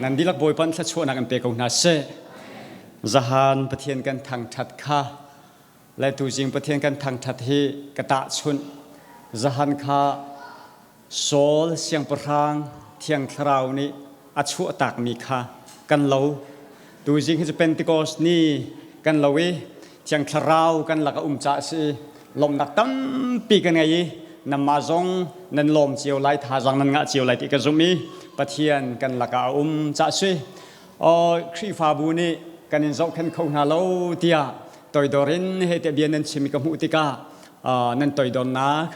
Nan dihlak Bawipa nih thluachuahnak in pe ko hna seh. Zahan Pathian kan thangṭhat kha le tuzing Pathian kan thangṭhat hi ka tahchunh. Zahan kha Saul siangpahrang Thiang Thlarau nih a chuahtakmi kha kan lo. Tuzing hi cu Pentecost ni kan lo i Thiang Thlarau kan lak a um caah a si. Lawmhnak tampi kan ngei i nanmah zong nan lawm cio lai, thazaang nan ngah cio lai ti ka zumh i Pathian kan lakah a um caah a si. Khrihfabu nih kan in zohkhenh kho hna lo tiah toidor in hei tiah bia nan chim i ka hmuh tikah nan toidornak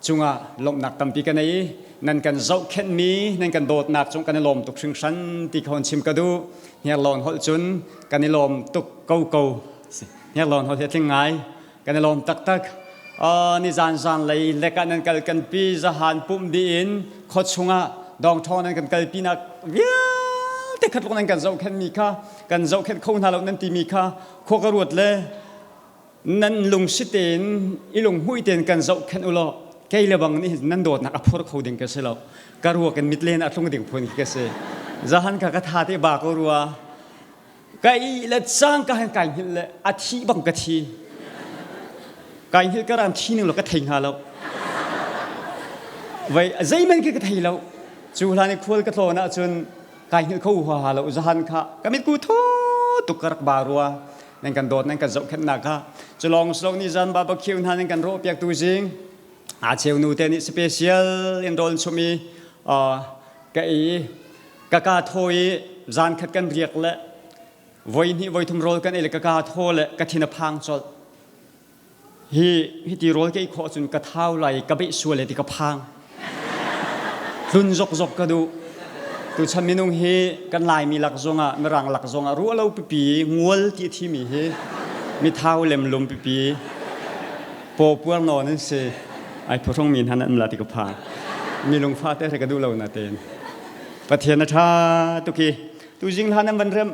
cungah lawmhnak tampi ka nei i nan kan zohkhenhmi nan kan dawtnak cung kan i lawm tuk hringhran ti kha hon chim ka duh. Hniarlawn holh cun kan i lawm tuk ko ko. Hniarlawn holh hi a tling ngai. Kan i lawm taktak. Nizan zanlei lek ah nan kal kan pi zahan pumh dih in khua chungah dawngṭhawng nan kan kalpinak vialte khat lung nan kan zohkhenhmi kha kan zohkhenh kho hna lo nan timi kha khua ka ruat le nan lungsi tein i lunghmuih tein kan zohkhenh u law kei le bang nih nan dawtnak a phur kho ding ka si lo ka ruak in mit len a tlung ding phun khi ka si zahan kha ka tha te ba ko rua ka i le cang ka han kai hngilh le a thi bang ka thi kai hngilh ka ram thi ning lo ka thei hnga lo vai zeiman khi ka thei lo cu hlan i khual ka tlawn ahcun kai hngilh kho huaha lo zahan kha ka mitku tho tuk ka rak ba rua nan kan dawt nan kan zohkhenhnak kha cu lawng silo ni zan barbecue hna nan kan rawh piak tu zing a cheu nu te nih special in rawl chum i ka ei ka ka thaw i zan khat kan riak le voi hnih voi thum rawl kan ei le ka ka thaw le ka thin a phang colh Hi hiti rawl ka ei khawh cun ka thau lai ka beih sual ti ka phang. Tlun zokzok ka duh. Tuchan minung hi kan Laimi lak zongah Mirang lak zongah ruah lo pipi ngual ti a thimi hi mithau lemlum pipi paw puar nawn an si. Ai phuhrung mi hna nan um la ti ka phang. Mi lungfa te ka duh lo na tein. Pathian a ṭha tuk hi. Tuzing hlan an van rem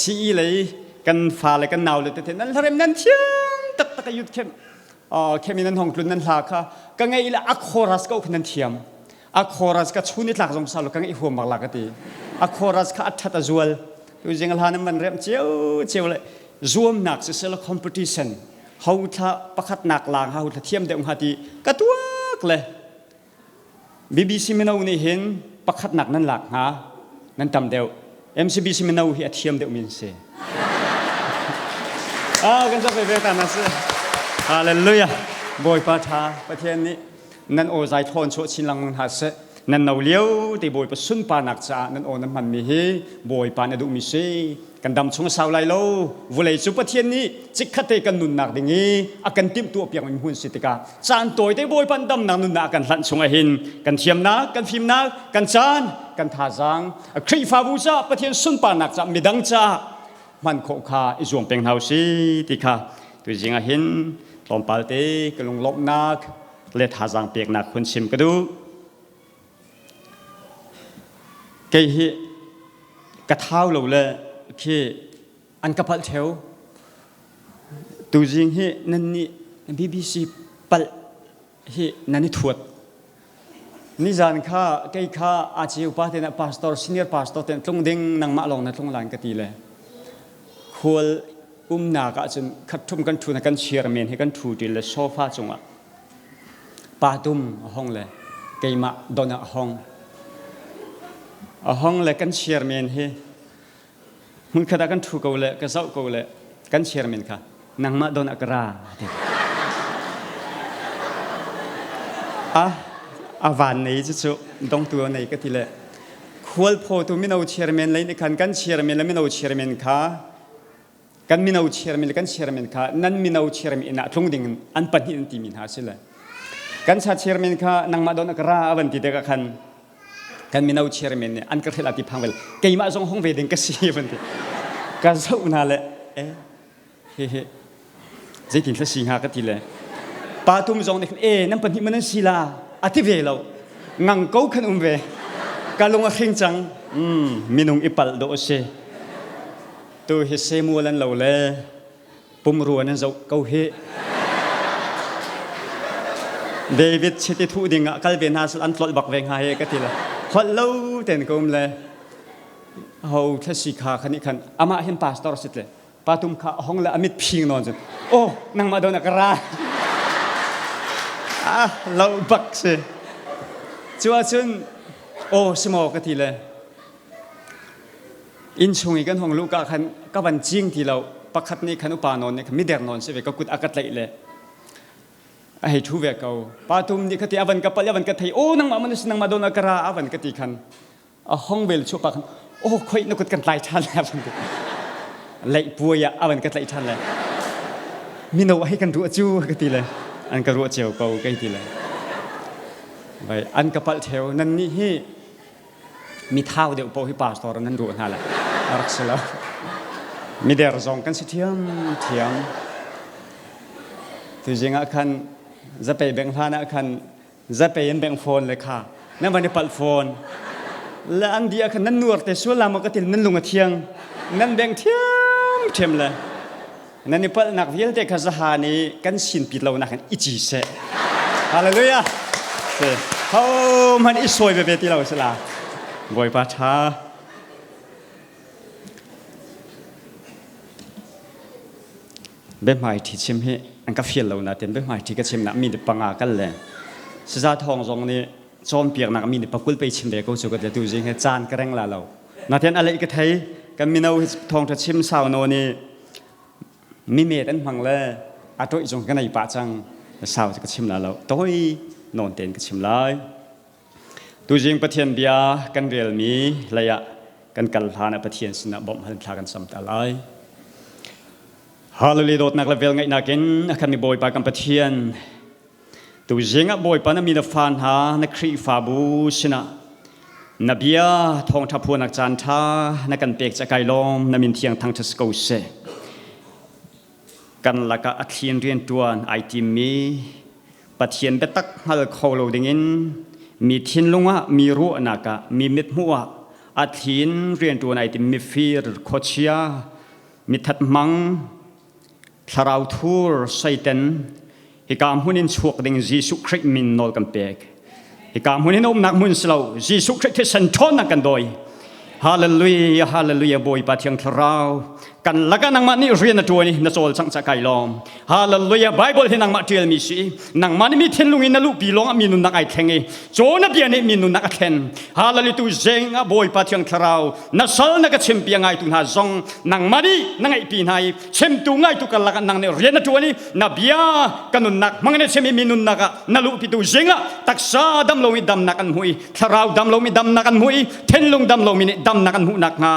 CE lei kan fale kan naule tete nan hlarem nan thiam taktak a yut khem khem in nan hong tlun nan hla kha ka ngei le a chorus ko kha nan thiam a chorus ka chun i tlak zong sa lo ka ngei huam bak la ka ti a chorus kha a that a zual tu jing hla nan man rem chiu chiu le zuamnak si sel competition ho thla pakhat nak lang ha ho thla thiam deuh ha ti ka tuak le BBC mino nih hin pakhatnak nan lak hnga nan tam deuh. MCBC mino hi a thiam deuh mi an si. Ah, kan ve ve ta na si. Hallelujah. Bawipa tha Pathian nih nan aw zai thawn chuah chin lengmang hna seh. Nan no lio te Bawipa sunparnak caah nan aw nan hmanmi hi Bawipa na duhmi si. Kan dam chung a sau lai lo. Vulei cu Pathian nih chikkhat te kan nunnak ding i a kan timhtuah piakmi hmun si tikah caan tawite Bawipa damnak nunnak a kan hlanh chung ahhin kan thiamnak, kan fimnak, kan caan, kan thazaang, Khrihfabu caah Pathian sunparnak caah midang caah hman khawh kha i zuam peng hna usih ti kha tuzing ahhin tlawmpal te ka lunglawmhnak le thazaang peknak hun chim ka duh. Kei hi ka thau lo le khi an ka palh ṭheo. Tuzing hi nan nih BBC palh hi nan i thuat. Nizan kha kei kha a ceu pa te na pastor senior pastor te tlung ding nangmah lawng na tlung lan ka ti le khual umnak ah cun khat thum kan thu na kan share men he kan thu ti le sofa cungah Pa Tum a hong le keimah don ah a hong. A hong le kan chairman hi hmunkhat ah kan ṭhu ko le ka zoh ko le kan chairman kha nangmah don ah ka ra ti. A a van nei cu cu dongtu a nei ka ti le khualphawtu mino chairman lei nih khan kan chairman le mino chairman kha Kan mino chairman le kan chairman kha nan mino chairman inn ah tlung ding an pahnih an timi hna si le kan sa chairman kha nangmah don a ka ra a van ti tikah khan kan mino chairman nih an ka hrelh a ti phang vel keimah zong hong ve ding ka si van ti ka zoh hna le eh he he zeitin thla si hnga ka ti le pa tum zong nih khan e nan pahnih man an si la a ti ve lo ngang ko khan um ve ka lung a hring cang minung i palh dawh a si Tu hi Samuel an lo le pumrua nan zoh ko hi. David chiti thuh ding ah kal ve hna sal an tlolh bak ve hnga he ka ti le. Holh lo ten ka um le ho thlasi kha khan nih khan amah hin pastor sit le patum kha a hong le a mit phing nawn cun oh nangmah do na ka ra ah lo bak si cu ahcun oh simo ka ti le inn chung i kan hong luh ka khan ka van cing ti lo pakhat nih khan upa nawn nih khan mider nawn si ve ka kut a ka tlaih le a hei ṭhu ve ko patum nih khati a van ka palh a van ka thei oh nangmah man si nangmah don a ka ra a van ka ti khan a hong vel chuah pa khan oh khoi na kut kan tlai ṭhan le van ti leih puai ah a van ka tlaih ṭhan le mino hei kan ruah cu ka ti le an ka ruah cio ko kai ti le vai an ka palh ṭheo nan nih hi mi thau deuh paoh hi pastor nan ruah hna le a rak si lo mider zong kan si thiam thiam tuzing ah khan zapei beng hlan ah khan zapei an beng phone le kha nan van i palh phone le an dia khan nan nuar te sual la maw ka til nan lung a thiang nan beng thiam thiam le Nan i palhnak vialte kha zahan i kan sin pit lo nak in i ci seh. Hallelujah. Se ho hmanh i sawi veve ti lo si la. Bawipa ṭha. Biahmai ṭhi chim hi an ka fial lo nain biahmai ṭhi ka chim nak mi nih panga kal le saza thawng zong nih cawnpiaknak mi nih pakul pei chim ve ko cu ka ti tu zing he caan ka reng la lo. Natin a leih ka thei kan mino hi thawngṭha chim sau nawn i mimet an hmang le a toih zong ka nei pah cang sau cu ka chim la lo toi nawn tein ka chim lai tuzing Pathian bia kan relmi lei ah kan kal hlan ah Pathian sinah bawmh hal thla kan sam ta lai Hallelujah dawtnak le vel ngaihnak in a kan mi Bawipa kan Pathian Tuzing ah Bawipa na mi na fa hna na Khrihfabu sinah na bia thawngṭha phuanak caan ṭha na kan pek ca kai lawm na min thiang thangṭhat si ko seh. Kan lakah a thlin rianṭuan ai timmi Pathian biatak hngal kho lo dingin mi thinlung ah mi ruahnak ah mi mithmuh ah a thlin rianṭuan ai timmi fir khuachia mithat hmang Thlarau thur Satan hika hmun in chuak ding Jesuh Khrih min nawl kan pek. Hika hmun in umnak hmun si lo Jesuh Khrih thisen ṭhawnnak kan dawi. Hallelujah, hallelujah, Bawipa Thiang Thlarau. Kan lakah nangmah nih rian na ṭuan i na cawlcangh ca kai lawm. Hallelujah, Bible hi nangmah ṭialmi si. Nangmah nih mi thinlung in na luhpi lawng ah mi nunnak ai thleng i caw na bia nih mi nunnak a thlen. Hallelujah, tu zeng ah Bawipa Thiang Thlarau na sal na ka chimpi a ngaitu hna zong nangmah nih na ngaihpi hna i chimtu ngaitu karlak ah nang nih rian na ṭuan i na bia ka nunnak hmang in chim i mi nunnak ah na luhpitu zing ah taksa dam lomi damnak an hmu i thlarau dam lomi damnak an hmu i thinlung dam lomi nih damnak an hmuh nakhnga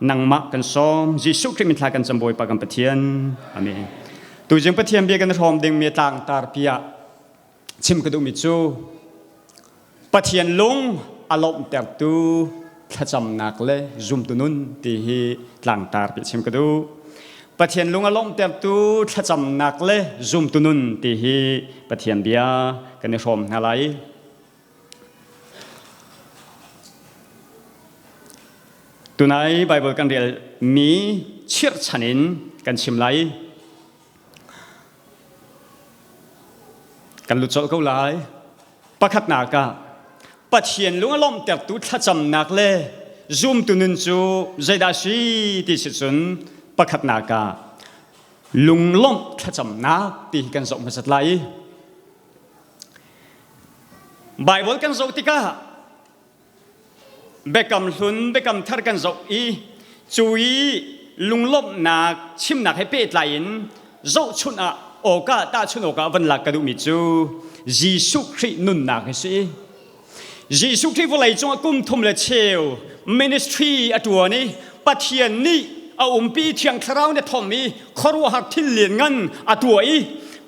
nangmah kan sawm Jesuh Khrih min thla kan cam Bawipa kan Pathian amen tuzing Pathian bia kan hrawm dingmi tlangtar pi ah chim ka duhmi cu Pathian lung a lawmhtertu thlacamnak le zumtu nun ti hi tlangtar ti chim ka duh. Pathian lung a lawmhtertu thlacamnak le zumtu nun ti hi Pathian bia kan i hrawm hna lai. Tunai Bible kan rel mi chirhchan in kan chim lai. Kan lut colh ko lai. Pakhatnak ah Pathian lung a lawmhtertu thlacamnak le zumtu nun cu zeidah a si ti si cun pakhatnak ah lunglawmh thlacamnak ti hi kan zoh hmasat lai. Bible kan zoh tikah Biakam hlun, biakam thar kan zoh i cu i lunglawmhnak chimnak he pehtlai in zohchunh ah awka tahchunh awkah van lak ka duhmi cu Jesuh Khrih nunnak hi si. Jesuh Khrih vawlei cungah kum thum le cheu ministry a ṭuan i Pathian nih a umpi Thiang Thlarau nih a thom i khuaruahhar thil lianngan a tuah i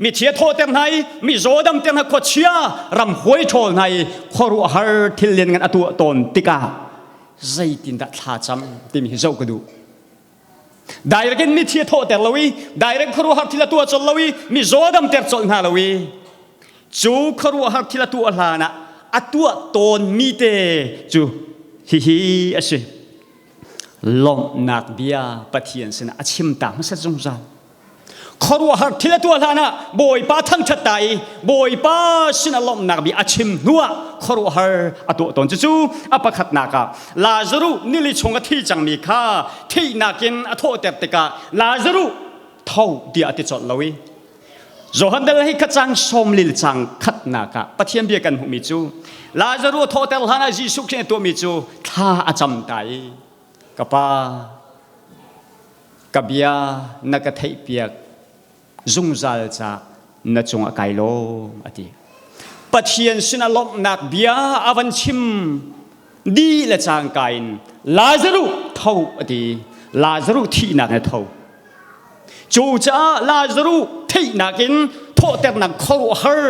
mithi a thawhter hna i mizaw damter hna khuachia ramhuai ṭhawl hna i khuaruahhar thil lianngan a tuah tawn tikah zeitindah thla cam timi hi zoh ka duh direct in mithi a thawhter lo i direct khuaruahhar thil a tuah colh lo i mizaw damter colh hna lo i cu khuaruahhar thil a tuah hlan ah a tuah tawn mi te cu hihi a si lawmhnak bia Pathian sinah a chim ta hmasa zungzal. Khuaruahhar thil a tuah hlan ah Bawipa thangṭhat ta i Bawipa sin a lawmhnak bia a chim hnuah khuaruahhar a tuah tawn. Cucu a pakhatnak ah Lazaruh nili chung a thi cangmi kha thihnak in a thawhter tikah Lazaruh tho tiah a ti colh lo i Johan dal hi kacang sawmlil cang khatnak ah Pathian bia kan hmuhmi cu Lazaruh a thawhter hlan ah Jesuh Khrih a tuahmi cu thla a cam ta i ka pa ka bia na ka theihpiak zungzal ca na cungah kai lawm a ti. Pathian sinah lawmhnak bia a van chim dih le cangka in Lazaruh tho a ti. Lazaruh thihnak in a tho. Cucaah Lazaruh theihnak in thawhternak khuaruahhar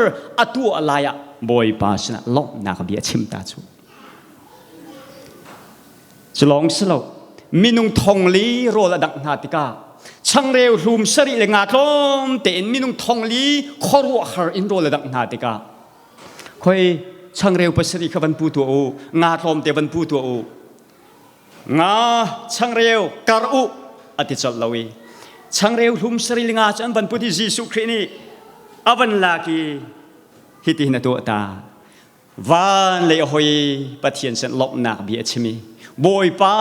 a tuah lai ah Bawipa sinah lawmhnak bia a chim ta cu. Cu lawng si lo, minung thongli rawl a dangh hna tikah changreu hlum sarih le nga tlawm tein minung thongli khuaruahhar in rawl a dangh hna tikah khoi changreu pasarih kha van pu tuah u, nga tlawmte van pu tuah u, nga changreu kar u a ti colh lo i changreu hlum sarih le nga cu an van put i Jesuh Khrih nih a van lak i hitihin a tuah ta. Van lei a hoi Pathian sin lawmhnak bia a chim i Bawipa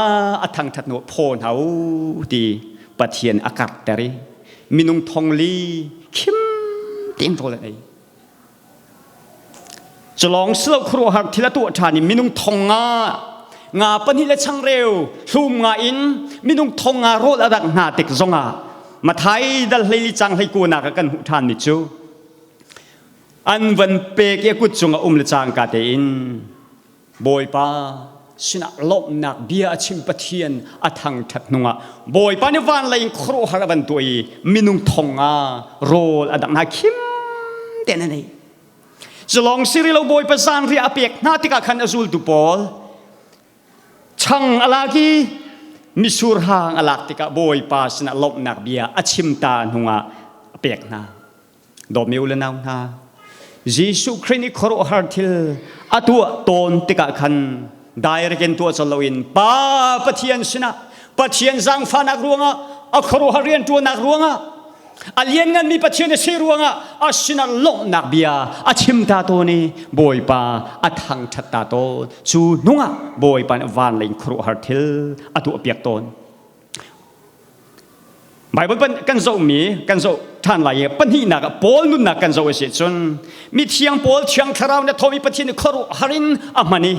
a thangṭhat hnu phaw hna u ti Pathian a karhter i minung thongli khim tein rawl an ei. Culawng silo khuaruahhar thil a tuah ṭhan i minung thong nga nga pahnih le changreu hlum nga in minung thong nga rawl a rak hna tik zongah Mathai dal hleili cang hlei kunak ah kan hmuh ṭhanmi cu An van pek i a kut cung a um le cangka tein Bawipa sinah lawmhnak bia a chim Pathian a thangṭhat hnungah Bawipa nih van lei in khuaruahhar a van tuah i minung thong ah rawl a dangh hna khim tein an ei. Culawng si rih lo Bawipa zanriah a pek hna tikah khan a zultu pawl chang a lak i mitsur hang a lak tikah Bawipa sinah lawmhnak bia a chim ta hnungah a pek hna. Dawtmi u le nau hna, Jesuh Khrih nih khuaruahhar thil a tuah tawn tikah khan direct in tuah colh loin Pa Pathian sinah Pathian zaangfahnak ruangah a khuaruahhar rianṭuannak ruangah a liannganmi Pathian a si ruangah a sinah lawmhnak bia a chim ta tawn i Bawipa a thangṭhat ta tawn. Cu hnungah Bawipa nih van lei in khuaruahhar thil a tuahpiak tawn. Bible pan kan zohmi kan zoh ṭhan lai i pahnihnak ah Paul nunnak kan zoh a si cun mithiang Paul thiang thlarau na thomi Pathian nih khuaruahhar in a hman i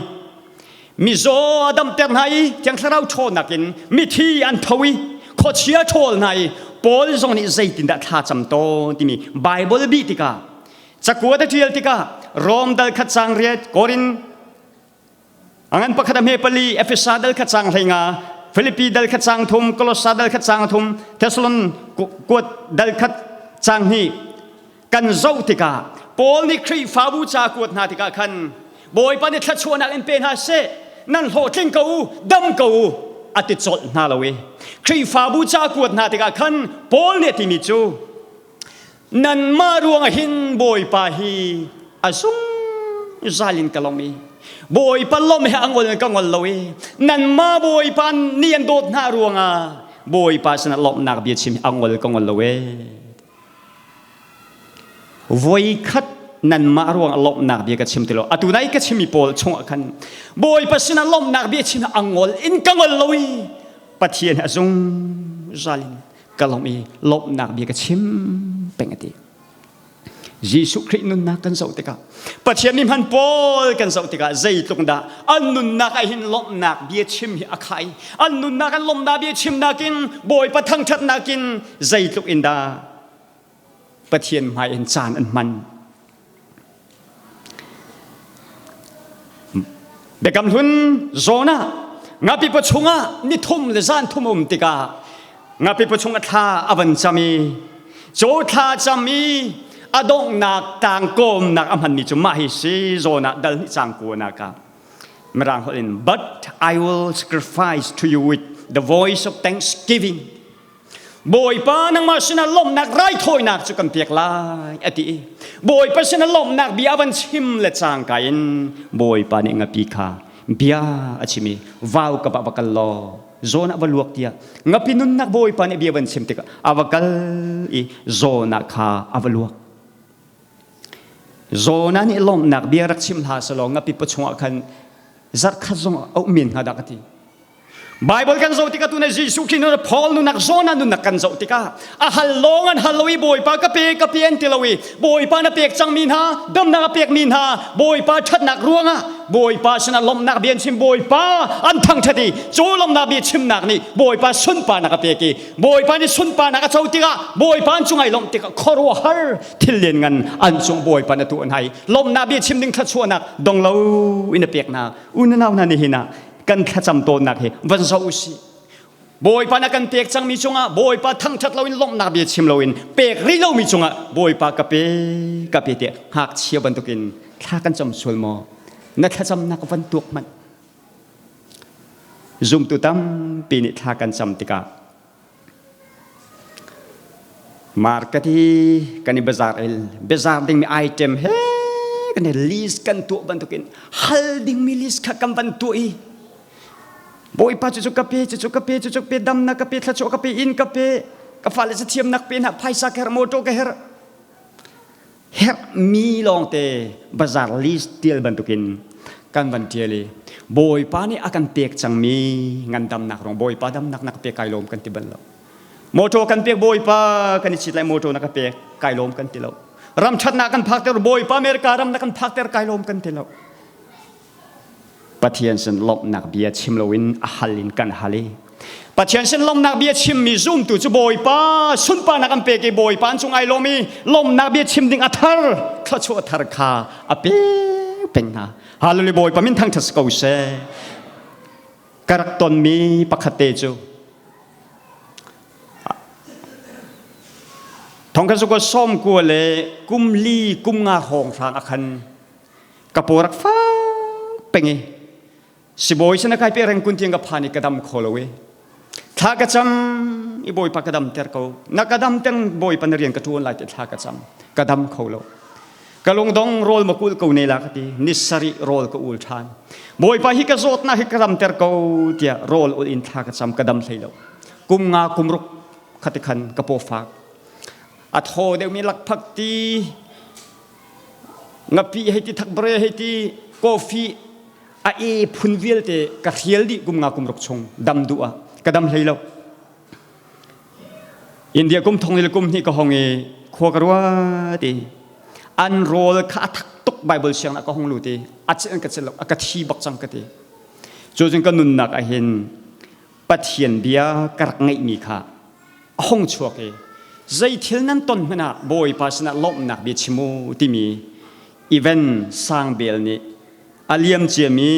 mizaw a damter hna i thiang thlarau ṭhawnnak in mithi an tho i khuachia ṭhawl hna i Paul zong nih zeitindah thla cam tawn timi Bible bih tikah cakuat a ṭial tikah Rom dal khat sang riat Korin A ngan pakhat a hme pali, Efesa dal khat sang hlei nga, Filipi dal khat sang thum, Kolossa dal khat sang thum, Thessalon kuat dal khat sang hnih. Kan zoh tikah Paul nih Khrihfabu ca kuat hna tikah khan Bawipa nih thluachuahnak in pe hna seh, nan hlawhtling ko u, dam ko u, a ti colh hna lo i Khrihfabu ca kuat hna tikah khan Paul nih a timi cu Nanmah ruangah hin Bawipa hi a zungzal in ka lawmh i Bawipa lawmh he a ngol in ka ngol lo i nanmah Bawipa nih an dawt hna ruangah Bawipa sinah lawmhnak bia chim hi a ngol ka ngol lo ee. Voikhat nanmah ruangah lawmhnak bia ka chim ti lo. Atu nai ka chimmi pawl chungah khan Bawipa sinah lawmhnak bia chim hi a ngol in ka ngol lo i Pathian hi a zungzal in ka lawmh i lawmhnak bia ka chim peng a ti. Jesuh Khrih nunnak kan zoh tikah Pathian mi hman pawl kan zoh tikah zeitluk dah an nunnak ah hin lawmhnak bia chim hi a khai an nunnak an lawmhnak bia chimnak in Bawipa thangṭhatnak in zeitluk in dah Pathian hmai in caan an hman Biakam hlun Jonah ngapi paw chungah ni thum le zan thum um tikah ngapi paw chung a thla a van cam i caw thla cam i a donghnak tangkawmnak a hmanmi cu mah hi si Jonah dal hnih cang kuanak ah Mirang holh in but I will sacrifice to you with the voice of thanksgiving Bawipa nangmah sinah lawmhnak raithawinak cu kan pek lai a ti i Bawipa sinah lawmhnak bia a van chim le cangka in Bawipa nih ngapi kha bia a chim i vau kap ah va kal law. Jonah va luak tiah ngapi nunnak Bawipa nih bia van chim tikah a va kal i Jonah kha a va luak. Jonah nih lawmhnak bia rak chim hlah selaw ngapi pawchung ah khan zarhkhat zong a um men hnga dah ka ti. Bible kan zoh tikah tuna Jesuh Khrih nun Paul nunnak Jonah nunnak kan zoh tikah a hal lawng an hal lo i Bawipa ka pe ka pe an ti lo i Bawipa na pek cangmi hna damnak a pekmi hna Bawipa ṭhatnak ruangah Bawipa sinah lawmhnak bia an chim Bawipa an thangṭhat i cu lawmhnak bia chimnak nih Bawipa sunparnak a pek i Bawipa nih sunparnak a co tikah Bawipa an cung ai lawmh tikah khuaruahhar thil lianngan an cung Bawipa na tuah hna i lawmhnak bia chim ding thluachuahnak dong lo in a pek hna. Unau hna nihin ah kan thlacam tawnnak hi van zoh u sih. Bawipa na kan pek cangmi cungah Bawipa thangṭhat loin lawmhnak bia chim loin pek rih lomi cungah Bawipa ka pe ka pe tiah ngakchia bantukin thla kan cam sual maw? Na thlacamnak van tuak hmanh. Zumtu tampi nih thla kan cam tikah Market hi kan i bazar el bazar dingmi item he kan i list kan tuah bantukin hal dingmi list kha kan van tuah i Bawipa cucu ka pe cucu ka pe cucu pe damnak ka pe thluachuah ka pe inn ka pe ka fale cathiamnak pe hna phaisa ka herh motor ka herh herhmi lawngte bazar list tial bantukin kan van tial i Bawipa nih a kan pek cangmi ngandamnak rong Bawipa damnak na ka pek kai lawm kan ti bal lo. Motor kan pek Bawipa kan i cit lai motor na ka pek kai lawm kan ti lo. Ram thatnak kan phakter Bawipa America ram na kan phakter kai lawm kan ti lo. Pathian sin lawmhnak bia chim loin a hal in kan hal i Pathian sin lawmhnak bia chimmi zumtu cu Bawipa sunparnak an pek i Bawipa an cung ai lawm i lawmhnak bia chim ding a thar thluachuah thar kha a pek peng hna. Hallelujah Bawipa min thangṭhat si ko seh. Ka rak tonmi pakhat te cu thongkhat cu 90 le kum li kum nga hrawng hrang a khan ka paw rak fak peng i sibawi sin a kai pe reng kun tiang ka phan i ka dam kho lo i thla ka cam i bawipa ka dam ter ko na ka dam teng bawipa na rian ka ṭuan lai ti thla ka cam ka dam kho lo ka lungdong rawl ma kul ko ne la ka ti ni sarih rawl ka ul ṭhan bawipa hi ka zawtnak hi ka dam ter ko tiah rawl ul in thla ka cam ka dam hlei lo kum nga kum ruk khati khan ka paw fak a thaw deuhmi lakphak ti Ngapi hei ti thakbre hei ti coffee a e phun vialte ka hrial dih kum nga kum ruk chung dam duh ah ka dam hlei lo. India kum thong le kum hnih ka hong i khua ka ruat i an rawl kha a thak tuk Bible siang ah ka hong lut i a cil ka cil lo a ka thi bak cang ka ti. Cu cun ka nunnak ah hin Pathian bia ka rak ngeihmi kha a hung chuak i zei thil nan ton hmanh ah Bawipa sinah lawmhnak bia chim u timi event sangbel nih a liam ciami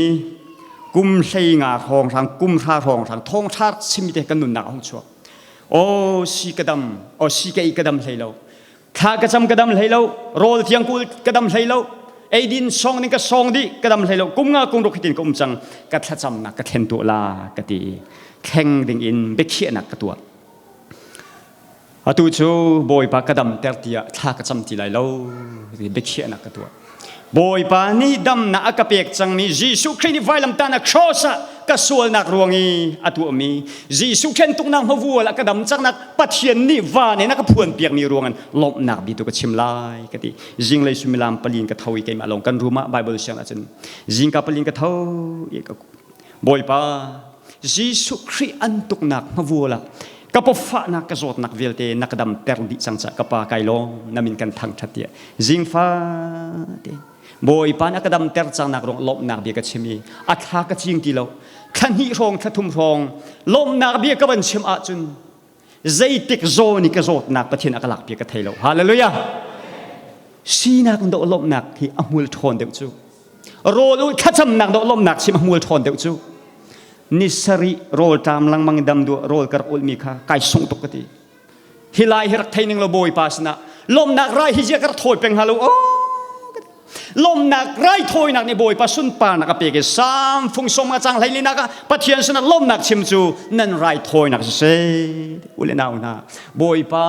kum 15 hrawnghrang kum hra hrawnghrang thawngṭha chimmi te kan nunnak a hung chuak. Aw si ka dam, aw si ka i ka dam hlei lo. Thla ka cam ka dam hlei lo, rawl thiang kul ka dam hlei lo, eidin song ning ka song dih ka dam hlei lo, kum nga kum ruk hitin ka um cang, ka thlacamnak ka thlen tuah la ka ti. Thleng ding in biakhiahnak ka tuah. Atu cu Bawipa ka damter tiah thla ka cam ti lai lo ti biakhiahnak ka tuah. Bawipa nih damnak a ka pek cangmi Jesuh Khrih nih vailamtahnak cross ah ka sualnak ruang i a tuahmi Jesuh Khrih tuknak hmavual ah ka dam cangnak Pathian nih van in a ka phuan piakmi ruangin lawmhnak bi tu ka chim lai ka ti. Zinglei suimilam palin ka tho i keimah lawng kan room ah Bible siang ahcun zingka palin ka tho i ka Bawipa Jesuh Khrih an tuknak hmavual ah ka pawfahnak ka zawtnak vialte na ka damter dih cang caah ka pa kai lawm na min kan thangṭhat tiah zingfa te Bawipa na ka damter cangnak ruang lawmhnak bia ka chim i a thla ka cing ti lo thla hnih hrawng thla thum hrawng lawmhnak bia ka van chim ahcun zeitik zawn i ka zawtnak Pathian a ka lak bia ka thei lo hallelujah sinak dawh lawmhnak hi a hmul ṭhawn deuh cu rawl u thlacamnak dawh lawmhnak chim a hmul ṭhawn deuh cu ni sarih rawl ṭam lengmang dam duah rawl ka rak ulmi kha kai sungh tuk ka ti hi lai hi rak thei ning lo bawipa sinah lawmhnak rai hi zia ka rak thawi peng hnga lo oh lawmhnak raithawinak nih Bawipa sunparnak a pek i Salm fung sawm a cang hleilinak ah Pathian sinah lawmhnak chim cu nan raithawinak siseh u le nau hna Bawipa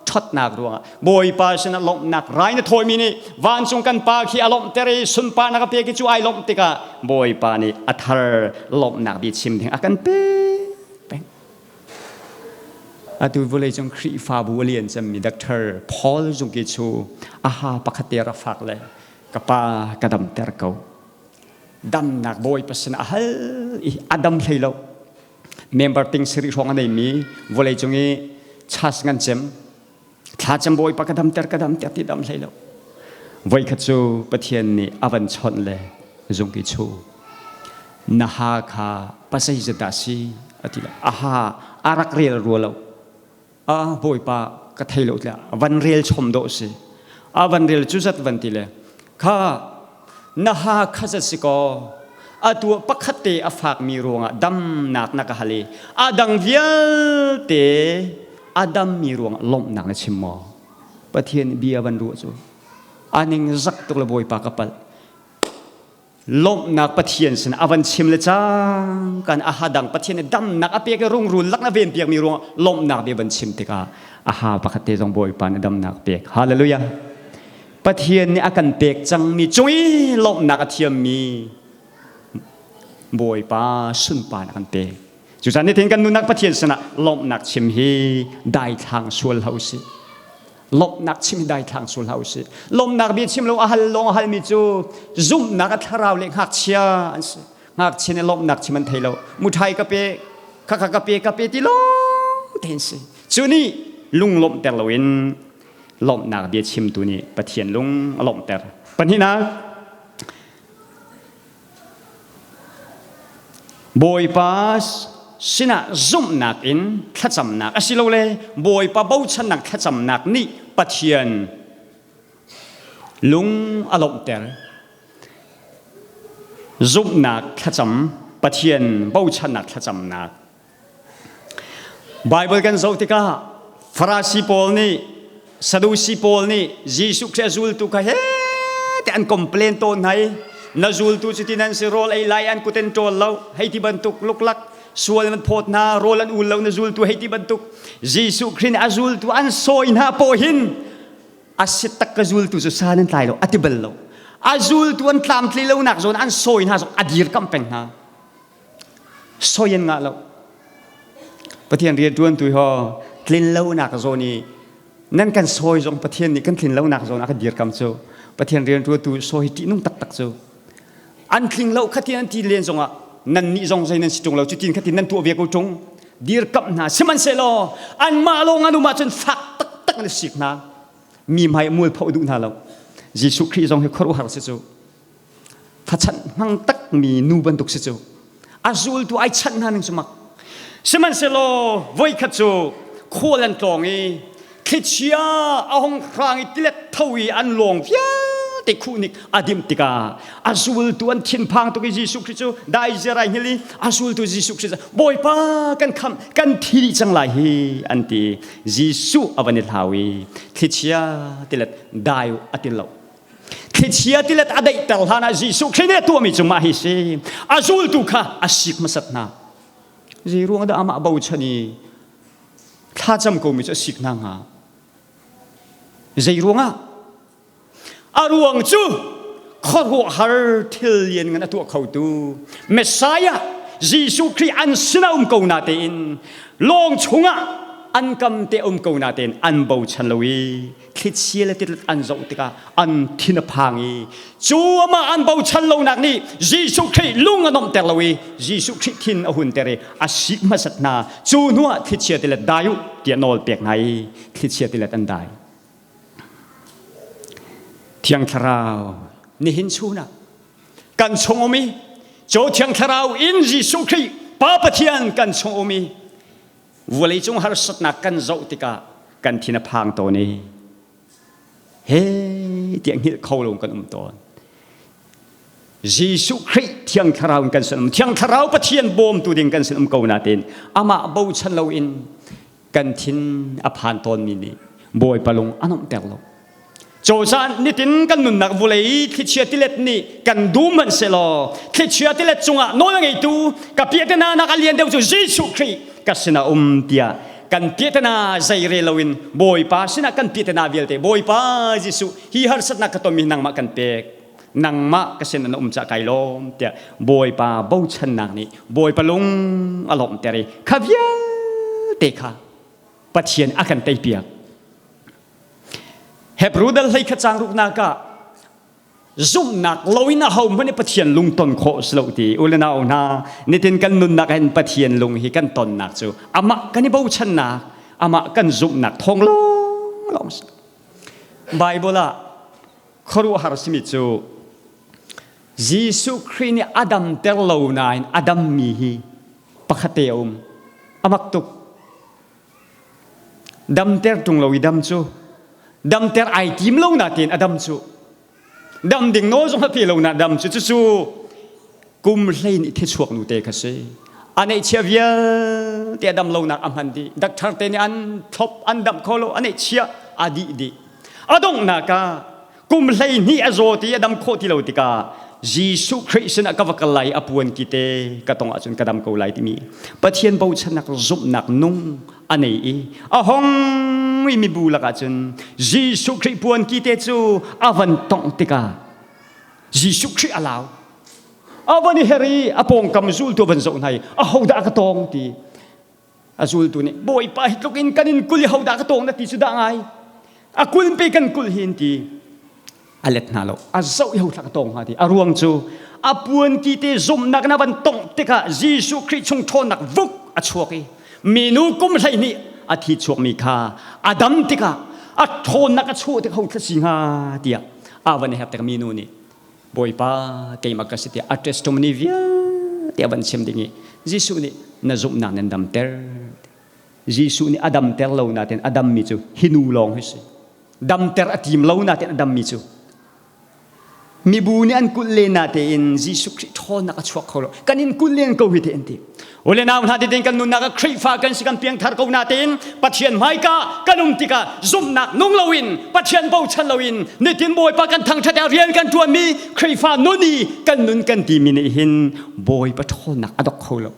ṭhatnak ruangah Bawipa sinah lawmhnak rai na thawimi nih vancung kan pa khi a lawmhter i sunparnak a pek i cu ai lawmh tikah Bawipa nih a thar lawmhnak bia chim ding a kan pek. Atu vawleicung Khrihfabu a lian cemmi Dr. Paul Zungki cu aha pakhat te rak fak le ka pa ka damter ko. Damnak Bawipa sin a hal i a dam hlei lo. Member ting siri hrawng a neimi vawleicung i chas ngan cem thlacam Bawipa ka damter ka damter ti dam hlei lo. Voikhat cu Pathian nih a van chawnh le Zungki chu na ha kha pasei zat dah si a ti le aha a rak rel rua lo a bawipa ka thei lo tla van rel chom dawh si a van rel cu zat van ti le kha na ha kha zat si kaw atu pakhat te a fakmi ruangah damnak na ka hal i a dang vialte a dammi ruangah lawmhnak na chim maw Pathian bia van ruah cu aning zak tuk le bawipa ka palh lawmhnak Pathian sin a van chim le cang kan aha dang Pathian nih damnak a pek i rungrul lak na ven piakmi ruangah lawmhnak bia van chim tikah aha pakhat te zong Bawipa nih damnak pek hallelujah Pathian nih a kan pek cangmi cung i lawmhnak a thiammi Bawipa sunparnak kan pek cucaah nitin kan nunnak Pathian sinah lawmhnak chim hi daithlang sual hlah usih lawmhnak chim hi daithlang sual hlah usih lawmhnak bia chim lo a hal lawng a halmi cu zumhnak a thlarau le ngakchia an si ngakchia nih lawmhnak chim an thei lo muthai ka pe khakha ka pe ka pe ti lawng te an si cu nih lung lawmhter loin lawmhnak bia chimtu nih Pathian lung a lawmhter pahnihnak Bawipa sinah zumhnak in thlacamnak asilole Bawipa bochannak thlacamnak nih Pathian lung a lawmhter. Zumhnak thlacam, Pathian bochannak thlacamnak. Bible kan zoh tikah Farasi pawl nih Sadusi pawl nih Jesuh Khrih a zultu kha he te an complain tawn hna i na zultu cu ti nan si rawl ei lai an kut in ṭawl lo hei ti bantuk luklak sual an phawt hna rawl an ul lo na zultu hei ti bantuk Jesuh Khrih nih a zultu an sawi hna paw hin a si tak ka zultu cu san an tlai lo a ti bal lo a zultu an tlamtli lo nak zawn an sawi hna zong a dirkamh peng hna soi an ngah lo Pathian rian ṭuan tu ho tlin lonak zawn i nan kan sawi zong Pathian nih kan tlin lonak zawn a kan dirkam cu Pathian rian ṭuantu sawi ṭihnung taktak cu an tling lo khatin an ti len zongah nan nih zong zei nan si ṭung lo cutin khatin nan tuah ve ko ṭung dirkamh hna sihmanhsehlaw anmah lawng an um ahcun fak taktak an sik hna mi hmai mualpho duh hna lo Jesuh Khrih zong hi khuaruahhar si cu Thachanh hmang takmi nu bantuk si cu a zultu ai chanh hna ning cu mak sihmanhsehlaw voikhat cu khual an tlawng i thlichia a hung hrang i tilet tho i an lawng vialte khuhnik a dimh tikah a zultu an thinphang tuk i Jesuh Khrih cu dai ziar ai hngilh i a zultu Jesuh Khrih cu Bawipa kan khamh kan thi dih cang lai hi an ti Jesuh a van i hlau i thlichia tilet dai a ti lo Thlichia tilet a daihter hlan ah Jesuh Khrih nih a tuahmi cu mah hi si. A zultu kha a sik hmasat hna. Zei ruang dah amah bochan i thlacam komi cu a sik hna hnga? Zei ruangah? A ruang cu khuaruahhar thil lian ngan a tuah khotu Messiah Jesuh Khrih an sinah um ko na tein lawng chungah an kam te um ko na tein an bochan lo i thlichia le tilet an zoh tikah an thin a phang i cu amah an bochan lonak nih Jesuh Khrih lung a nuamhter lo i Jesuh Khrih thin a hunter i a sik hmasat hna cu hnuah thlichia tilet dai u tiah nawl pek hna i thlichia tilet an dai Thiang Thlarau nihin chun ah kan chung um i cu Thiang Thlarau in Jesuh Khrih Pa Pathian kan chung um i Vawleicung harsatnak kan zoh tikah kan thin a phang tawn i he tiah hngilh kho lo kan um tawn. Jesuh Khrih Thiang Thlarau in kan sin um. Thiang Thlarau Pathian bawmtu ding kan sin um ko nain amah bochan loin kan thin a phan tawnmi nih Bawipa lung a nuamhter lo. Cozah nitin kan nunnak vulei thlichia tilet nih kan dum hmanh sehlaw thlichia tilet cungah nawl a ngeitu ka piahtana nak a lian deuh cu Jesuh Khrih ka sinah um tiah kan piahtana zei re loin Bawipa sinah kan piahtana vialte Bawipa Jesuh hi harsatnak ka tonmi nangmah kan pek nangmah ka sin na um cah kai lawm tiah Bawipa bochannak nih Bawipa lung a lawmhter i kha vialte kha. Pathian a kan teipiak. Hebrew dal hlei kha cang ruknak ah zumhnak loin a hohmanh nih Pathian lung ton khawh si lo ti u le nau hna nitin kan nunnak hin Pathian lung hi kan tonnak cu amah kan i bochannak amah kan zumhnak thawng lawng lawng si. Bible ah khuaruahhar simi cu Jesuh Khrih nih a damter lo nain a dammi hi pakhat te a um. A mak tuk. Damter ṭung lo i dam cu damter ai tim lo natein a dam cu dam ding nawl zong a pe lo na dam cu cucu kum hlei nih thichuak nu te kha si. A neihchia vialte a dam lonak a hman dih. Doctor te nih an thlop an damh kho lo a neihchia a dih dih. A donghnak ah kum 12 a zaw ti a dam khawh ti lo tikah Jesuh Khrih sinah ka va kal lai a puan ki te ka tong ahcun ka dam ko lai timi Pathian bochannak zumhnak nung a nei i a hong i mibu lakah cun Jesuh Khrih puan ki te cu a van tongh tikah Jesuh Khrih a lau a van i her i a pawngkam zultu a van zoh hna i ahodah ka tawng ti A zultu nih Bawipa hi tluk in kan in kul i hodah ka tawng na ti cu dah ngai. A kul pe kan kul hi in ti. A let hna lo. A zoh i hothla ka tawng hnga ti. A ruang cu a puanki te zumhnak na van tongh tikah Jesuh Khrih chung ṭhawnnak vuk a chuak i minu kum 12 a thi chuakmi kha a dam tikah a ṭhawnnak a chuah tik hothla si hnga tiah a van i her tik minu nih Bawipa keimah ka si tiah a testimony vialte a van chim ding i Jesuh nih na zumhnak nan damter. Jesuh nih a damter lo nain a dammi cu hi nu lawng hi si. Damter a tim lo nain a dammi cu mibu nih an kulh len natein Jesuh Khrih ṭhawnnak a chuak kho lo. Kan in kulh len ko hi te an ti. Ule nau hna tein kan nunnak ah Khrihfa kan si kan piangthar ko natein Pathian hmaika kan um tikah zumhnak nung loin Pathian bochan loin nitin Bawipa kan thangṭhat ah rian kan ṭuanmi Khrihfa nun i kan nun kan timi nih hin Bawipa ṭhawnnak a dok kho lo.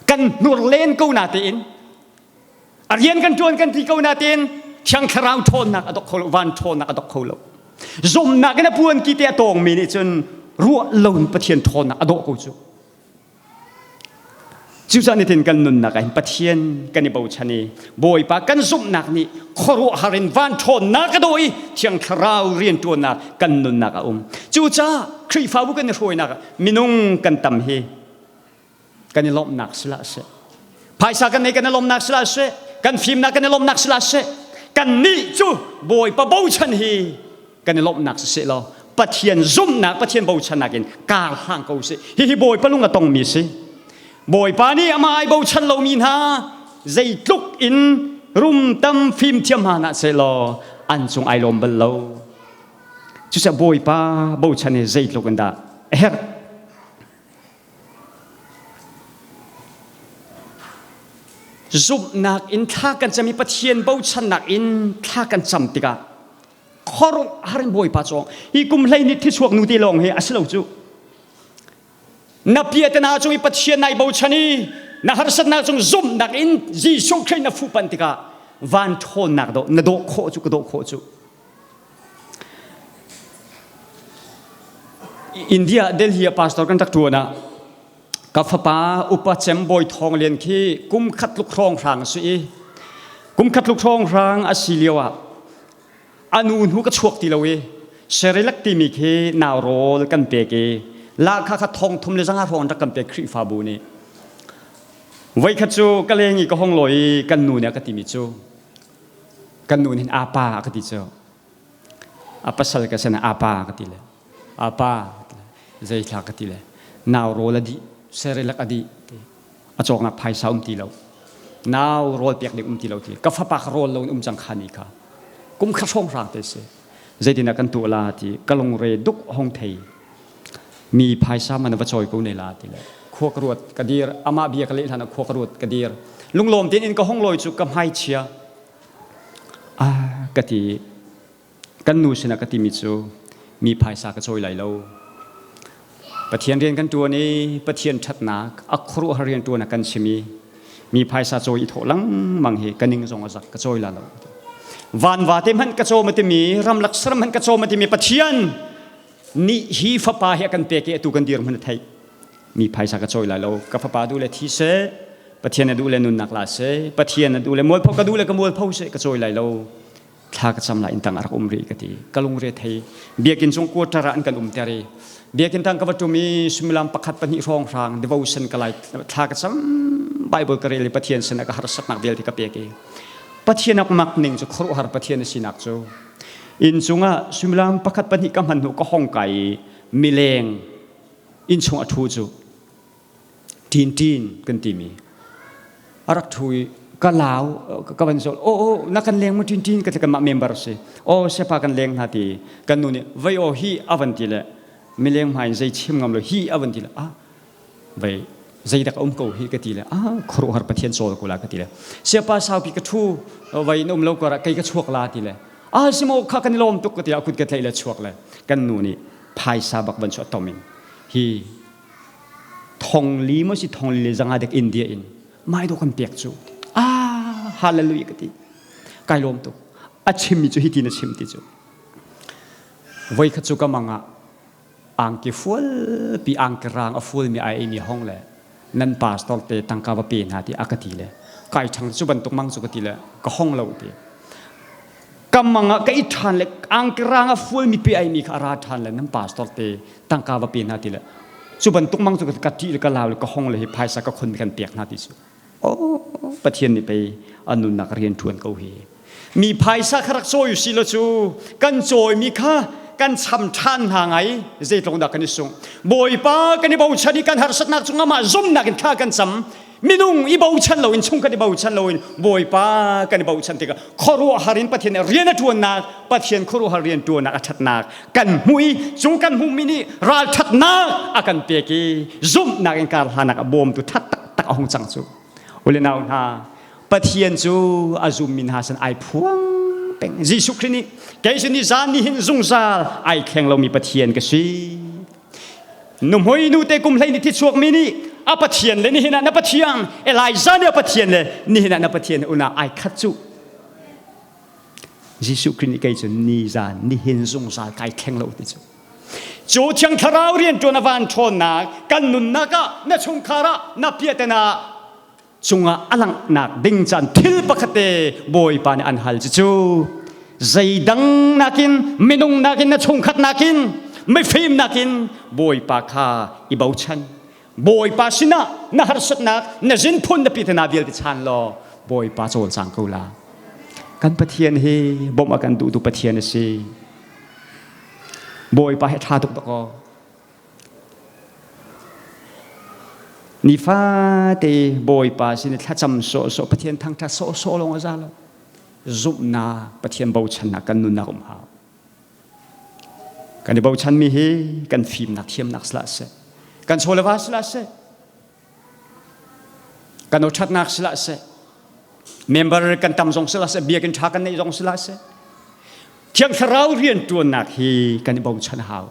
Kan hnur len ko natein a rian kan ṭuan kan ti ko natein Thiang Thlarau ṭhawnnak a dok kho lo, van ṭhawnnak a dok kho lo. Zumhnak in a puan ki te a tawngmi nih cun ruah loin Pathian ṭhawnnak a dawh ko cu. Cucaah nitin kan nunnak ah hin Pathian kan i bochan i Bawipa kan zumhnak nih khuaruahhar in van ṭhawnnak a dawh i Thiang Thlarau rianṭuannak kan nunnak a um. Cucaah Khrihfabu kan i hruainak ah minung kan tam hi kan i lawmhnak sila seh. Phaisa kan nei kan i lawmhnak sila seh. Kan fimnak kan i lawmhnak sila seh. Kan nih cu Bawipa bochan hi kan i lawmhnak siseh law Pathian zumhnak Pathian bochannak in kar hlang ko sih hihi Bawipa lung a tongmi si Bawipa nih amah ai bochan lomi hna zeitluk in rum tam fimthiam hna hna seh law an cung ai lawm bal lo cucaah Bawipa bochan hi zeitluk in dah a herh Zumhnak in thla kan cam i Pathian bochannak in thla kan cam tikah khuaruahhar in Bawipa cawng hi kum hlei ni thichuak nu te lawng hi a si lo cu na piatana cung i Pathian nai bochan i na harsatnak cung zumhnak in Jesuh Khrih na fuhpanh tikah van ṭhawnnak dawh na dawh khawh cu ka dawh khawh cu India Delhi ah pastor kan rak ṭuan ah ka fapa upa cem Bawi Thawng Lian khi kum khat tluk hrawng hrang a si i kum khat tluk hrawng hrang a si lio ah a nu hnu ka chuak ti lo i Serilak timi khi nau rawl kan pek i lahkhah kha thong thum le zanga hrawng rak kan pek Khrihfabu nih voikhat cu ka leng i ka hong lawi i kan nu nih a ka timi cu kan nu nih apa a ka ti cu a pasal ka sin apa ka ti le apa zeithla ka ti le nau rawl a dih serilak a dih a cawknak phaisa um ti lo nau rawl pek ding um ti lo ti ka fapa ka rawl lo in um cang kha ni kha kum kha hrawng hrang te si zeitin ah kan tuah la ti ka lungre duk hong thei mi phaisa man va chawi ko ne la ti le khua ka ruat ka dir amah bia ka leh hlan ah khua ka ruat ka dir lunglawm tein in ka hong lawi cu ka hmai chia ah ka ti Kan nu sinah ka timi cu mi phaisa ka cawi lai lo. Pathian rian kan ṭuan i Pathian ṭhatnak a khuaruahhar rian ṭuan a kan chim i mi phaisa cawi i thawh lengmang hi ka ning zong a zak ka cawi la lo. Vanva te hmanh ka cawm a timi ramlak saram hmanh ka cawm a timi Pathian nih hi fapa hi a kan pek i atu kan dirhmun a theih. Mi phaisa ka cawi lai lo. Ka fapa du le thi seh. Pathian a duh le nunnak la seh, Pathian a duh le mualpho ka duh le ka mualpho seh ka cawi lai lo. Thla ka cam lai in tang a rak um rih ka ti. Ka lungre thei. Biakinn chung quarter ah an kan um ter i biakinn tang ka va ṭum i suimilam pakhat pahnih hrawng hrang devotion ka lai thla ka cam Bible ka rel i Pathian sin ah ka harsatnak vialte ka pek i Pathian a mak ning cu khuaruahhar Pathian a sinak cu inn cungah suimilam pakhat pahnih ka hman hnu ka hong kai i mileng inn chung a ṭhu cu ṭin ṭin kan timi a rak ṭhu i ka lau ka van zawl o o na kan leng mu ṭin ṭin ka ti kanmah member si o sepa kan leng hna ti kan nu nih vei o hi a van ti le mileng hmai in zei chim ngam lo hi a van ti le ah vei zeidak a um ko hi ka ti le ah khuaruahhar Pathian cawl ko la ka ti le siapa saupi ka ṭhu vei na um lo kar ah kei ka chuak la ti le ah simo kha kan i lawm tuk ka ti a kut ka tlaih le chuak le kan nu nih phaisa bak van chuah tom in hi thong li mo si thong li le zanga dek India in mai do kan pek cu ah hallelujah ka ti kai lawm tuk a chimmi cu hi ti na chim ti cu voi khat cu ka mang ah angki fual pi angki rang a fual mi ai mi hong le nan pastor te tangka va pe hna ti a ka ti le kai thang cu bantuk mang cu ka ti le ka hong lo ti ka mang ah ka i ṭhan le angki rang a fual mi pe ai mi kha a ra ṭhan le nan pastor te tangka va pe hna ti le cu bantuk mang cu ka ṭih le ka lau le ka hong le hi phaisa ka khon mi kan pek hna ti cu oh Pathian nih pei an nunnak rian ṭuan ko hi mi phaisa kha rak cawi si lo cu kan cawimi kha kan cham ṭhan hna ngai zeitluk dah kan i sung Bawipa kan i bochan i kan harsatnak cungah mah zumnak in thla kan cam minung i bochan loin chung kan i bochan loin Bawipa kan i bochan tikah khuaruahhar in Pathian nih rian a ṭuannak Pathian khuaruahhar rian ṭuannak a ṭhatnak kan hmuh i cu kan hmuhmi nih ralṭhatnak a kan pek i zumhnak in kar hlanak a bawmtu ṭhat taktak a hung cang cu ule nau hna Pathian cu a zummi hna sin ai phuang peng Jesuh Khrih nih kei cu ni zan ni hin zungzal ai thleng lomi Pathian ka si Nuhmui nute kum hlei ni thi chuakmi nih a Pathian le nihin ah na Pathian Elijah nih a Pathian le nihin ah na Pathian una ai khat cu Jesuh Khrih nih kei cu ni zan nihin zungzal kai thleng lo ti cu cu thiang thlarau rian ṭuan a van ṭhawnnak kan nunnak ah na chungkhar ah na piatena cungah a langhnak ding caan thil pakhat te Bawipa nih an hal cucu zeidang nakin minung nakin na chungkhat nakin mifim nakin Bawipa kha i bochan Bawipa sinah na harsatnak na zinphun na pitana vialte chan law Bawipa cawlcang ko la kan Pathian hi bawmh a kan duhtu Pathian a si Bawipa hi ṭha tuk dakaw Nifate Bawipa sin i thlacam sawhsawh Pathian thangṭhat sawhsawh lawng a za lo. Zumhnak Pathian bochannak kan nunnak um hau. Kan i bochanmi hi kan fimnak thiamnak sila seh. Kan chaw le va sila seh. Kan awṭhatnak sila seh. Member kan tam zong sila seh, biakinn ṭha kan neih zong sila seh. Thiang Thlarau rianṭuannak hi kan i bochan hau.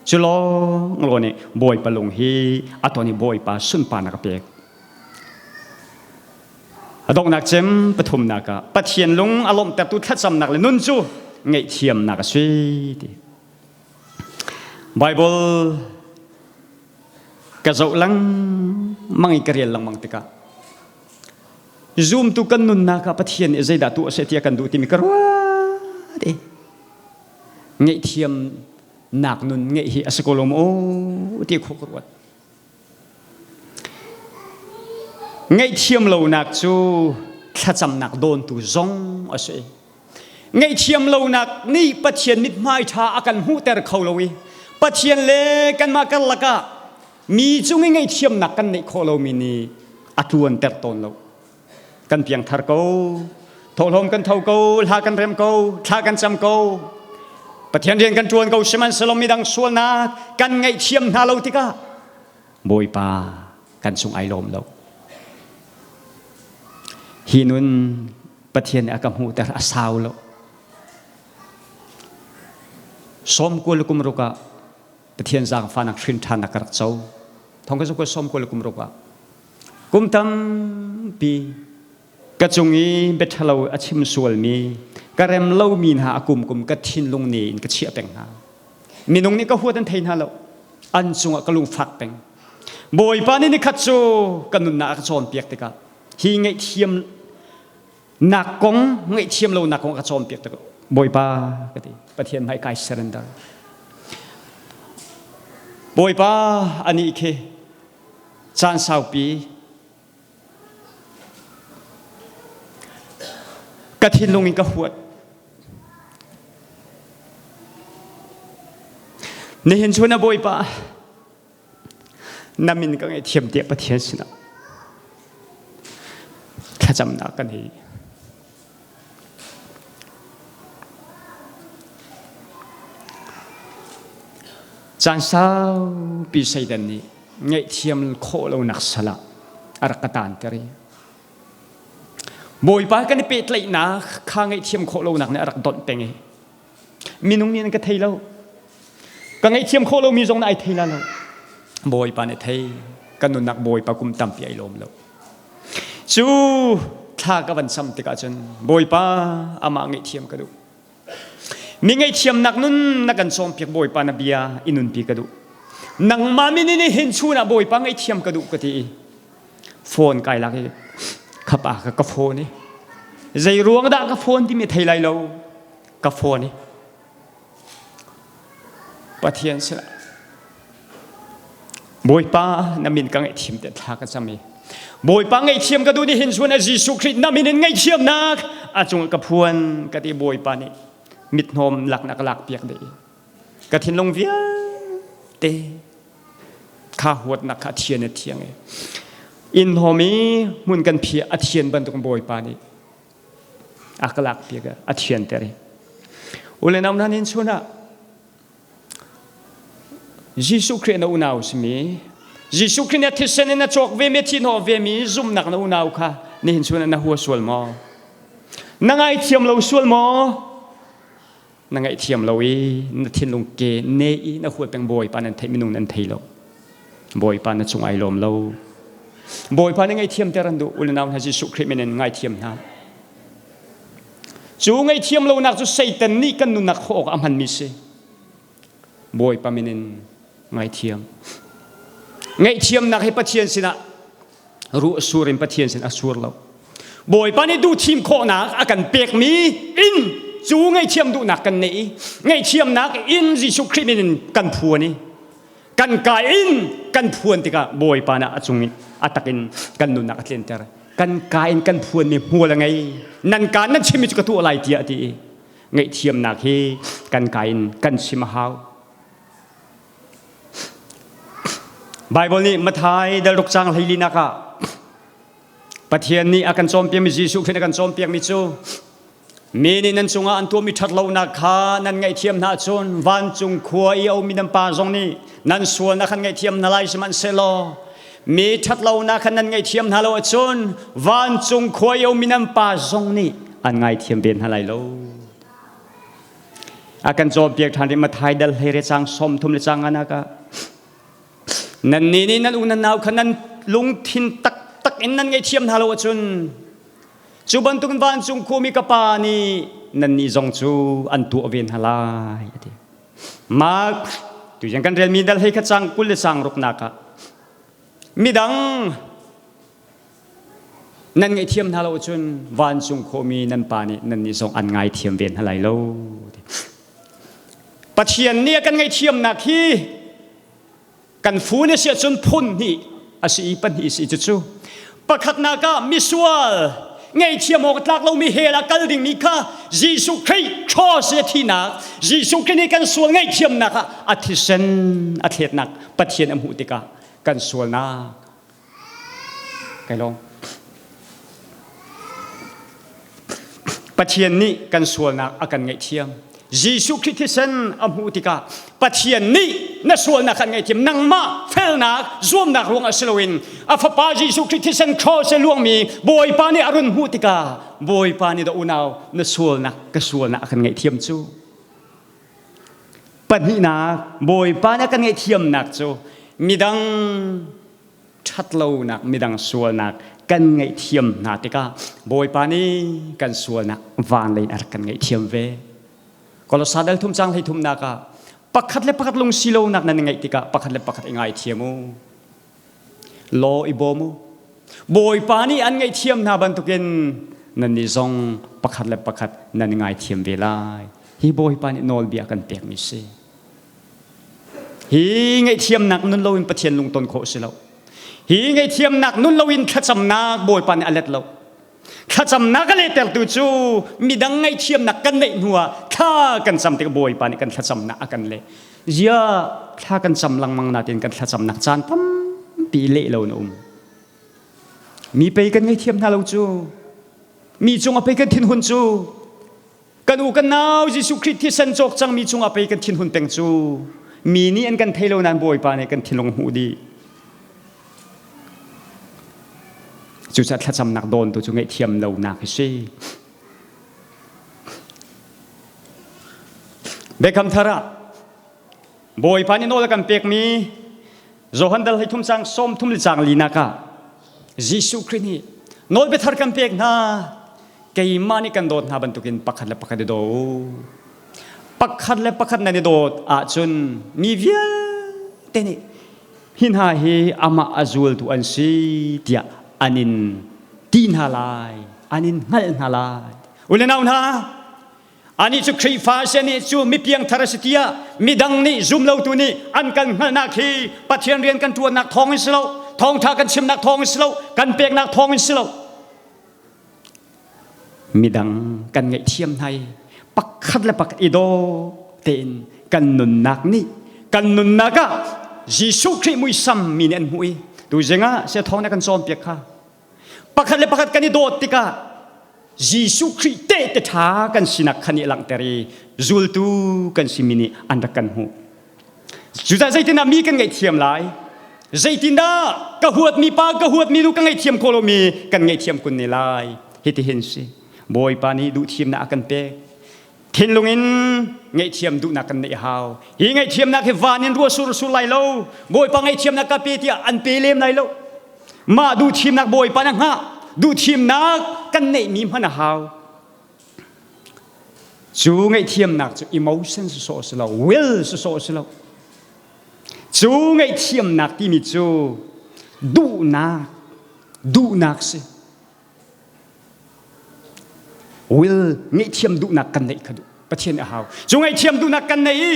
Cu lawng law nih Bawipa lung hi a ton i Bawipa sunparnak a pek. A donghnak cem pathumnak ah Pathian lung a lawmhtertu thlacamnak le nun cu ngaihthiamnak a si ti. Bible ka zoh lengmang i ka rel lengmang tikah zumtu kan nunnak ah Pathian nih zeidah tuah seh ti a kan duh timi ka ruat i ngaihthiamnak nun ngeih hi a si ko lo maw ti khua ka ruat. Ngaihthiam lonak cu thlacamnak dawntu zong a si. Ngaihthiam lonak nih Pathian mithmai ṭha a kan hmuhter kho lo i Pathian le kanmah karlak ah mi cung i ngaihthiamnak kan neih khawh lomi nih a tluanter tawn lo. Kan piangthar ko, thawhlawm kan tho ko, hla kan rem ko, thla kan cam ko. Pathian rian kan ṭuan ko, sihmanhsehlaw midang sualnak kan ngaihthiam hna lo tikah Bawipa kan cung ai lawm lo. Hi nun Pathian nih a ka hmuhter a sau lo. 90 kum ruk ah Pathian zaangfahnak hrin ṭhannak ka rak co. Thong ka zu 90 kum ruk ah Kum tampi ka cung i biaṭhalo a chim sualmi, ka rem lomi hna a kumkum ka thinlung ne in ka chiah peng hna. Minung nih ka huat an thei hna lo. An cungah ka lungfak peng. Bawipa nih nikhat cu ka nunnak a ka cawnpiak tikah. Hi ngaihthiam nak kong ngaihthiam lo nak kong ka cawnpiak tak Bawipa ka ti. Pathian hmai kai surrender. Bawipa ani khi caan saupi ka thinlung in ka huat. Nihin chun a Bawipa na min ka ngaihthiam tiah Pathian sinah thlacamnak kan hei. Caan saupi Satan nih ngaihthiam khawh lonak sal ah a rak ka taanter i Bawipa kan i pehtlaihnak kha ngaihthiam khawh lonak nih a rak donh peng i minung nih an ka thei lo. Ka ngaihthiam khawh lomi zong na ai thei la lo. Bawipa nih thei kan nunnak Bawipa kum tampi ai lawm lo. Cu thla ka van sam tikah cun Bawipa amah ngaihthiam ka duh. Mi ngaihthiamnak nun na kan cawnpiak Bawipa na bia i nunpi ka duh. Nangmah min in hin chun ah Bawipa ngaihthiam ka duh ka ti i phone kai lak i khapa ka ka phone i zei ruang dah ka phone timi thei lai lo ka phone i Pathian sinah Bawipa na min ka ngaihthiam te thla ka cam i Bawipa ngaihthiam ka duh ni hin chun a Jesuh Khrih na min in ngaihthiamnak a cung ka phuan ka ti Bawipa nih mithnawm laknak lak piak deh ka thinlung vialte kha huatnak kha thian a thiang i inn hnawm i hmun kan phiah a thian bantuk Bawipa nih a ka lak piak a thianter i ule nau nan in chun ah Jesuh Khrih na unau simi Jesuh Khrih na thisen in na cawk ve mi thi hnawh ve mi zumhnak na unau kha nihin chun ah na hua sual maw na ngaithiam lo sual maw na ngaihthiam lo i na thinlung ke ne i na huat peng Bawipa nan theih minung nan thei lo Bawipa na cung ai lawm lo Bawipa na ngaihthiam ter an duh unau hna Jesuh Khrih min in ngaithiam hna cu ngaihthiam lonak cu Satan nih kan nunnak khawh awk a hmanmi si Bawipa min in ngaithiam ngaihthiamnak hi Pathian sinah ruah sur in Pathian sin a sur lo Bawipa nih duhthim khawhnak a kan pekmi in cu ngaihthiam duhnak kan neih i ngaihthiamnak in Jesuh Khrih min in kan phuan i kan kai in kan phuan tikah Bawipa nih a cung in a tak in kan nunnak a tlinter kan ka in kan phuanmi hmual a ngei nan ka nan chimmi cu ka tuah lai tiah a ti i ngaihthiamnak hi kan ka in kan chim a hau Baibal nih Matthai dal ruk cang hleilinak ah Pathian nih a kan cawnpiakmi Jesuh Khrih a kan cawnpiakmi cu mi nih nan cungah an tuahmi ṭhatlonak kha nan ngaihthiam hna ahcun vancung khua i a ummi nan Pa zong nih nan sualnak khan ngaihthiam hna lai sihmanhsehlaw mi ṭhatlonak khan nan ngaihthiam hna lo ahcun vancung khua i a ummi nan Pa zong nih an ngaithiam ve hna lai lo. A kan cawnpiak ṭhan rih Matthai dal hlei re cang 30 le cang anak ah nannih nih nan u nan nau kha nan lungthin taktak in nan ngaihthiam hna lo ahcun cu bantukin vancung khuami ka pa nih nannih zong cu an tuah ve hna lai a ti. Mark tujan kan relmi dal hlei kha cang 20 le cang ruknak ah midang Nan ngaihthiam hna lo cun vancung khuami nan pa nih nannih zong an ngaithiam ve hna lai lo. Pathian nih a kan ngaihthiamnak hi kan fu nih si ahcun phun hnih a si i pahnih a si cucu pakhatnak ah misual ngaihthiam awk tlak lomi hell ah kal dingmi kha Jesuh Khrih cross i a thihnak Jesuh Khrih nih kan sual ngaihthiamnak ah a thisen a thletnak Pathian a hmuh tikah kan sualnak Kai lawm. Pathian nih kan sualnak a kan ngaihthiam. Jesuh Khrih thisen a hmuh tikah Pathian nih na sualnak kan ngaihthiam nangmah felnak zuamnak ruangah si loin a fapa Jesuh Khrih thisen cross i luangmi Bawipa nih a run hmuh tikah Bawipa nih dah unau na sualnak ka sualnak a kan ngaihthiam cu. Pahnihnak Bawipa nih a kan ngaihthiamnak cu midang ṭhatlonak midang sualnak kan ngaihthiam hna tikah Bawipa nih kan sualnak van lei in a rak kan ngaihthiam ve. Kolosa dal thum cang hlei thumnak ah pakhat le pakhat lungsi lonak nan i ngeih tikah pakhat le pakhat i ngaithiam u. Law i bawm u. Bawipa nih an ngaihthiam hna bantukin nannih zong pakhat le pakhat nan i ngaithiam ve lai. Hi Bawipa nih nawlbia kan pekmi si. Hi ngaihthiamnak nun loin Pathian lungton khawh si lo. Hi ngaihthiamnak nun loin thlacamnak Bawipa nih a let lo. Thlacamnak a lehtertu cu midang ngaihthiamnak kan neih hnuah thla kan cam tik Bawipa nih kan thlacamnak a kan leh. Zia thla kan cam lengmang natin kan thlacamnak caan tampi leh lo na um. Mi pei kan ngaihthiam hna lo cu. Mi cung a pei kan thinhun cu. Kan u kan nau Jesuh Khrih thisen cawk cangmi cungah pei kan thinhun peng cu. Mi nih an kan thei lo nain Bawipa nih kan thinlung hmuh dih. Cucaah thlacamnak dawntu cu ngaihthiam lonak hi si. Biakam thar ah Bawipa nih nawl a kan pekmi Johan dal 13 cang 30 le cang linak ah Jesuh Khrih nih nawlbia thar kan pek hna keimah nih kan dawt hna bantukin pakhat le pakhat i daw u. Pakhat le pakhat nan i dawt ahcun mi vialte nih hi hna hi amah a zultu an si tiah an in ti hna lai, an in hngalh hna lai. U le nau hna, anih cu Khrihfa a si, anih cu mipiangthar a si tiah midang nih zumlotu nih an kan hngalhnak hi Pathian rian kan ṭuannak thawng in si lo, thawngṭha kan chimnak thawng in si lo, kan peknak thawng in si lo. Midang kan ngaihthiam hna i pakhat le pakhat i daw tein kan nunnak nih kan nunnak ah Jesuh Khrih muisam mi nih an hmuh i tuzing ah sia thawng na kan cawnpiak kha pakhat le pakhat kan i dawt tikah Jesuh Khrih tehte ṭha kan sinak kha nih a langhter i zultu kan simi nih an rak kan hmuh. Cucaah zeitindah mi kan ngaihthiam lai? Zeitindah ka huatmi pa, ka huatmi nu ka ngaihthiam khawh lomi kan ngaihthiam kun ne lai? Hitihin si. Bawipa nih duhthimnak a kan pek. Thinlung in ngaihthiam duhnak kan neih a hau. Hi ngaihthiamnak hi van in ruah sur sur lai lo. Bawipa ngaihthiamnak ka pe tiah an pe lem lai lo. Mah duhthimnak Bawipa na hngah. Duhthimnak kan neihmi hman a hau. Cu ngaihthiamnak cu emotion sawsawh a si lo, will sawsawh a si lo. Cu ngaihthiamnak timi cu duhnak, duhnak si. Will ngaihthiam duhnak kan neih kha duh. Pathian a hau. Cu ngaihthiam duhnak kan nei i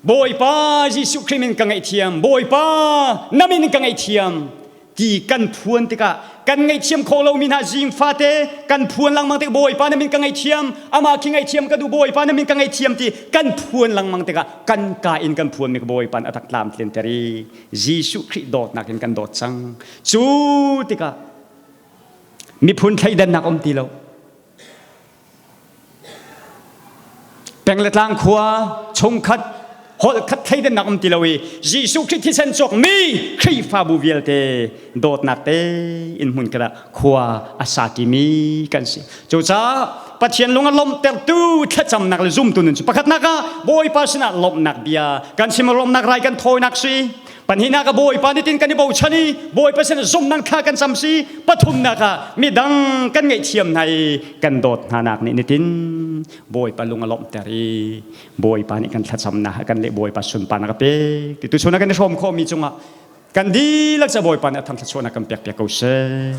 Bawipa Jesuh Khrih min ka ngaihthiam, Bawipa na min ka ngaihthiam ti kan phuan tikah kan ngaihthiam khawh lomi hna zing fate kan phuan lengmang tik Bawipa na min ka ngaihthiam, amah khi ngaihthiam ka duh Bawipa na min ka ngaihthiam ti kan phuan lengmang tikah kan ka in kan phuanmi ka Bawipa a tak tlam tlinter i Jesuh Khrih dawtnak in kan dawt cang. Cu tikah miphun thleidannak um ti lo. Peng le tlang khua chungkhat holh khat thleidannak um ti lo i Jesuh Khrih thisen cawkmi Khrihfabu vialte dawtnak te in hmun khat ah khua a sa ṭimi kan si. Cucaah Pathian lung a lawmhtertu thlacamnak le zumtu nun cu pakhatnak ah Bawipa sinah lawmhnak bia kan chim lawmhnak rai kan thawinak si. Pahnihnak ah Bawipa nitin kan i bochan i Bawipa sin zumhnak thla kan cam si. Pathumnak ah midang kan ngaihthiam hna i kan dawt hna nak nih nitin Bawipa lung a lawmhter i Bawipa nih kan thlacamnak kan leh Bawipa sunparnak a pek. Ti tuchun ah kan i hrawm khawhmi cungah kan dihlak ca Bawipa nih a thang thluachuahnak kan pek piak ko seh.